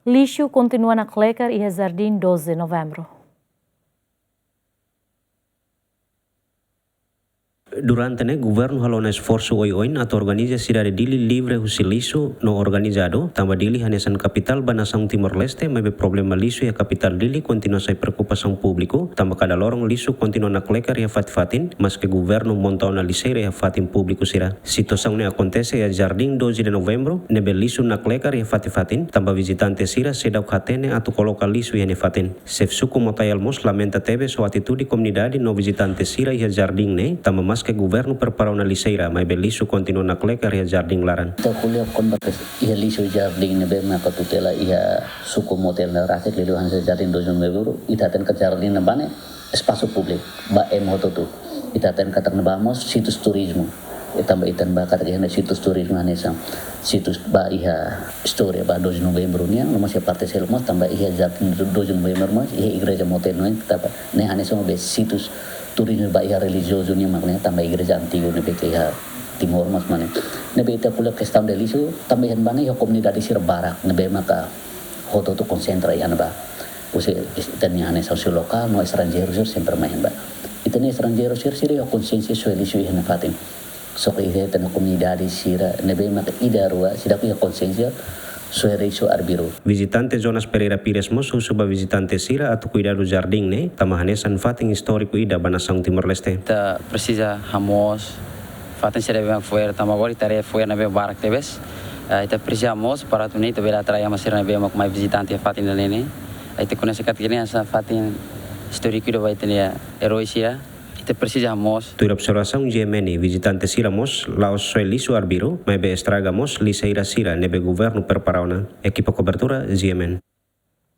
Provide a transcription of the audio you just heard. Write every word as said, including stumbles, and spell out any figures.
Lixu kontinua naklekar iha Jardín doze Novembru. Durante ne'e, governu halo ona esforsu oioin atu organiza sidade Dili livre husi lixu no organizadu, tanba Dili hanesan kapitál ba nasaun Timor-Leste, maibé problema lixu iha kapitál Dili kontinua sai preokupasaun públiku, tanba kada loron lixu kontinua naklekar iha fatin-fatin, maske governu monta ona lixeira iha fatin públiku sira. Situasaun ne'e akontese iha Jardín doze de Novembro, ne'ebé lixu naklekar iha fatin-fatin, tanba vizitante sira seidauk hatene atu koloka lixu iha nia fatin. Xefe suku Motael mós lamenta tebes ho atitude komunidade no vizitante sira iha jardín ne'e, tanba maske governu prepara ona lixeira, maibé lixu kontinua naklekar iha jardín laran. Ita ko'alia kona-ba iha lixu jardín ne'ebé maka tutela iha suku Motael ne'e rasik, liuliu hanesan Jardín doze Novembro, ita hatene katak jardín ne'ebá ne'e espasu públiku ba ema hotu-hotu. Ita hatene katak ne'ebá mós sítiu turizmu. E tanba ita hatene ba katak iha ne'e sítiu turizmu hanesan sítiu ba iha istória ba doze Novembro nian, no mós iha parte seluk mós tanba iha Jardín doze Novembro mós iha igreja Motael nian, tanba ne'e hanesan be sítiu turizmu ba iha relijiozu nian mak ne'e tanba igreja antigu ne'ebé ke iha Timor mós mak ne'e. Ne'ebé ita ko'alia kestaun de lixu, tanba iha ne'ebá ne'e iha komunidade sira barak, ne'ebé maka hotu-hotu konsentra iha ne'ebá. Husi ita-nia hanesan husi lokál no estranjeiru sira sempre mai iha ne'ebá. Ita-nia estranjeiru sira, sira iha konsiénsia soe lixu iha nia fatin. Só ke iha ita-nia komunidade sira ne'ebé maka ida rua seidauk iha konsiénsia soe lixu arbiru. Vizitante Jonas Pereira Pires mós husu ba vizitante sira atu kuidadu jardín ne'e, tanba hanesan fatin istóriku ida ba nasaun Timor-Leste. Ita presiza hamoos fatin sira ne'ebé mak fo'er, tanba agora ita haree fo'er ne'ebé barak tebes. Eh, ita presiza hamoos para atu nune'e ita bele atrai ema sira ne'ebé mak mai vizitante iha fatin ida-ne'e. Eh, ita koñese katak ne'e hanesan fatin istóriku ida ba ita-nia eroi sira. Ita presiza hamoos. Tuir observasaun G M N, vizitante sira mós la'ós soe lixu arbiru, maibé estraga mós lixeira sira ne'ebé governu prepara ona. Ekipa kobertura G M N.